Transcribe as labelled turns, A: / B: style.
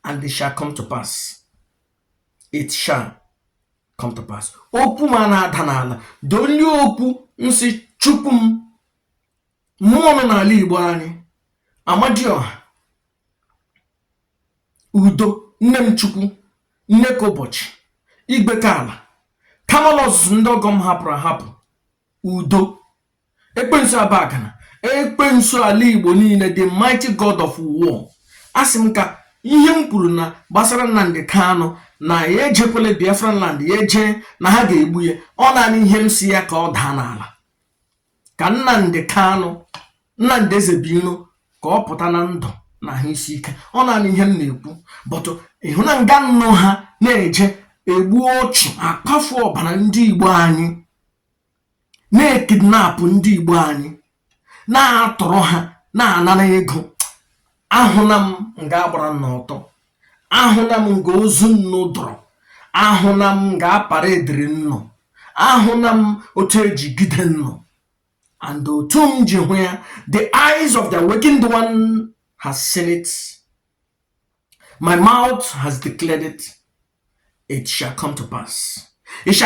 A: And it shall come to pass. It shall come to pass. Okwu m a na-ada n'ala. The only okwu nsi Chukwu m, mmụọ nọ n'ala Igbo anyị, Amadioha, udo, nne m Chukwu, nne ka ụbọchị, igwe ka ala, kamala ọzụzụ ndị ọgọ m hapụrụ ahapụ, udo, ekwensu abagana, ekwensu ala Igbo niile, the mighty god of war. Asị m ka ihe m kwuru na gbasara Nnamdi Kanu na ya ejekwala Biafran land, ya eje na ha ga-egbu ya. Ọ naanị ihe m si ya ka ọ daa n'ala, ka Nnamdi Kanu, Nnamdi Ezebiro, ka ọ pụta na ndụ na ahụ isi ike. Ọ naanị ihe m na-ekwu. But ịhụ na nga nnụ ha na-eje egbu ọchụ, akpafu ọbara ndị Igbo anyị, na-ekidnapụ ndị Igbo anyị, na-atọrọ ha, na-anara ego. Ahụna m nga agbara n'ọtọ, ahụna m nga ozu nnu dọrọ, ahụna m nga apara ediri nnụ, ahụna m otu eji gide nnụ. And otu m ji hụ ya, the eyes of the awakened one has seen it, my mouth has declared it, it shall come to pass. It shall